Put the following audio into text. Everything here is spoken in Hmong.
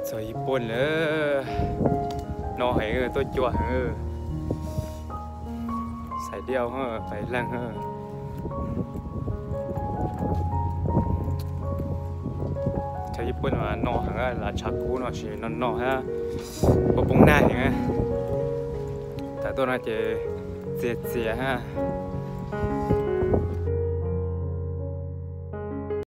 Txog Yij Puaj lawm, no heev, tuaj cua heev. Xais diaj pais leeg. Txog Yij Puaj no heev, lav tshav kub no tsis no no thiab, poob poob nag heev. Thaum tuaj no ces txias txias thiab.